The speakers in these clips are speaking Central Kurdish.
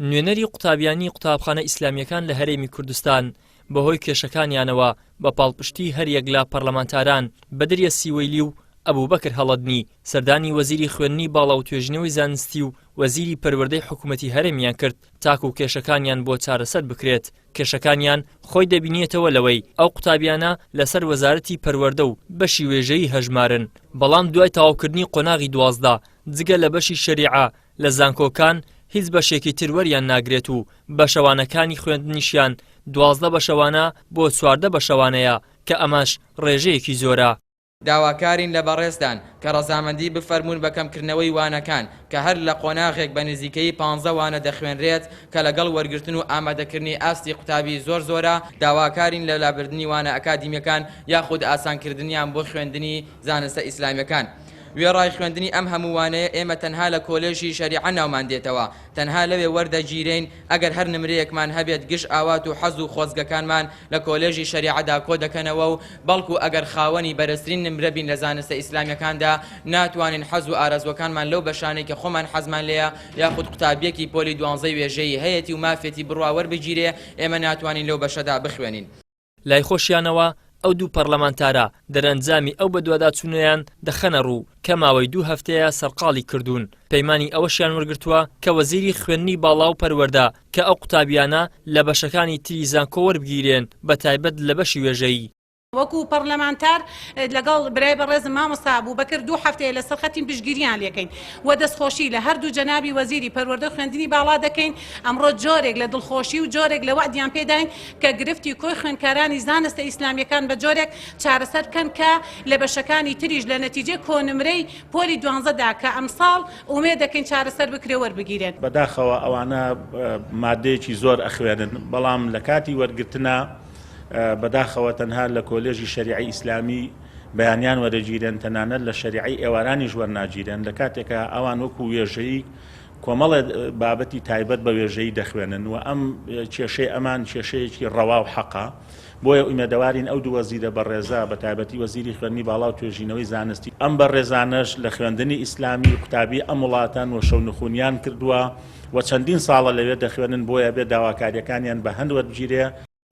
نوێنەری قوتابیانی قوتابخانە ئیسلامییەکان لە هەرێمی کوردستان بەهۆی کێشەکانیانەوە بە پاڵپشتی هەریەک لە پەرلەمانتاران بەدریە سیوەیلی و ئەبوبەکر هەڵەدنی سەردانی وەزیری خوێندنی باڵا و توێژینەوەی زانستی و وەزیری پەروەردەی حکوومەتی هەرێمیان کرد تاکو کێشەکانیان بۆ چارەسەر بکرێت کێشەکانیان خۆی دەبینێتەوە لەوەی ئەو قوتابیانە لەسەر وەزارەتی پەروەردە و بەشی وێژەیی هەژمارن بەڵام دوای تەواوکردنی قۆناغی 12 جگە لە بەشی شەریعە لە زانکۆکان هیچ بەشێکی تر وەریان ناگرێت و بەشەوانەکانی خوێندنیشیان 12 بەشەوانە بۆ 14 بەشەوانەیە کە ئەمەش ڕێژەیەکی زۆرە. داواکارین لە بەڕێزتان کە ڕەزامەندی بفەرموون بە کەمکردنەوەی وانەکان کە هەر لە قۆناغێک بە نزیکەیی پانزە وانە دەخوێنرێت کە لەگەڵ وەرگرتن و ئامادەکردنی ئاستی قوتابی زۆر زۆرە، داواکارین لە لابردنی وانە ئەکادیمیەکان یاخود ئاسانکردنیان بۆ خوێندنی زانستە ئیسلامیەکان. وێڕای خوێندنی ئەم هەموو وانەیە ئێمە تەنها لە کۆلێژی شەریعە ناومان دێتەوە، تەنها لەوێ وەردەگیرێین، ئەگەر هەر نمرەیەکمان هەبێت گشت ئاوات و حەز و خۆزگەکانمان لە کۆلێژی شەریعەدا کۆدەکەنەوە و بەڵکو ئەگەر خاوەنی بەرزترین نمرە بین لە زانستە ئیسلامیەکاندا ناتوانین حەز و ئارەزوەکانمان لەو بەشانەی کە خۆمان حەزمان لێیە یاخود قوتابیەکی پۆلی دوانزەی وێژەیی هەیەتی و مافێتی بڕوا وەربگیرێ ئێمە ناتوانین لەو بەشەدا بخوێنین. لای خۆشیانەوە ئەو دوو پەرلەمانتارە دەرئەنجامی ئەو بەدواداچوونەیان دەخەنە ڕوو کە ماوەی دوو هەفتەیە سەرقاڵی کردوون، پەیمانی ئەوەشیان وەرگرتووە کە وەزیری خوێندنی باڵا و پەروەردە کە ئەو قوتابیانە لە بەشەکانی تری زانکۆ وەربگیرێن بەتایبەت لە بەشی وێژەیی. وەکو پەڕلەمانتار لەگەڵ برای بەڕێزم مامۆستا ئەبوبەکر دوو هەفتەیە لەسەر خەتین پشتگیریان لێکەین و دەستخۆشی لە هەردوو جەنابی وەزیری پەروەردە و خوێندنی باڵا دەکەین ئەمڕۆ جۆرێک لە دڵخۆشی و جۆرێک لە وەعدیان پێداین کە گرفتی کۆی خوێندکارانی زانستە ئیسلامیەکان بە جۆرێک چارەسەر بکەن کە لە بەشەکانی تریش لە نەتیجەی کۆنمرەی پۆلی دوانزەدا کە ئەمساڵ ئومێد دەکەین چارەسەر بکرێ وەربگیرێن. بەداخەوە ئەوانە مادەیەکی زۆر ئەخوێنن بەڵام لە کاتی وەرگرتنا بەداخەوە تەنها لە کۆلێژی شەریعەی ئیسلامی بەیانیان وەرەگیرێن تەنانەت لە شەریعەی ئێوارانیش وەرناگیرێن لە کاتێکا ئەوان وەکو وێژەیی کۆمەڵێ بابەتی تایبەت بە وێژەیی دەخوێنن و ئەم کێشەی ئەمان کێشەیەکی ڕەوا و حەقە بۆیە ئومێدەوارین ئەو دوو وەزیرە بەڕێزە بە تایبەتی وەزیری خوێندنی باڵا و توێژینەوەی زانستی ئەم بەڕێزانەش لە خوێندنی ئیسلامی قوتابی ئەم وڵاتەن و شەونخونیان کردووە و چەندین ساڵە لەوێ دەخوێنن بۆیە بێ داواکاریەکانیان بە هەند وەربگیرێ.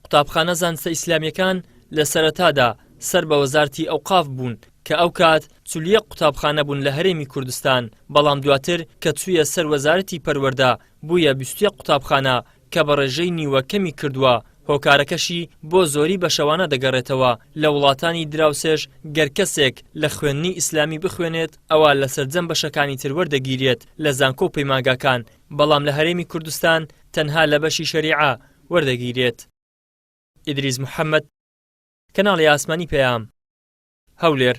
قوتابخانە زانستە ئیسلامیەکان لە سەرەتادا سەر بە وەزارتی ئەوقاف بوون کە ئەو کات 41 قوتابخانە بوون لە هەرێمی کوردستان بەڵام دواتر کە چوویە سەر وەزارەتی پەروەردە بوویە 21 قوتابخانە کە بە ڕێژەی نیوە کەمی کردووە هۆکارەکەشی بۆ زۆری بەشەوانە دەگەڕێتەوە لە وڵاتانی دراوسێش گەر کەسێک لە خوێندنی ئیسلامی بخوێنێت ئەوا لە سەرجەم بەشەکانی تر وەردەگیرێت لە زانکۆ و پەیمانگاکان بەڵام لە هەرێمی کوردستان تەنها لە بەشی شەریعە وەردەگیرێت. ئیدریس محەمەد، کەناڵی ئاسمانی پەیام، هەولێر.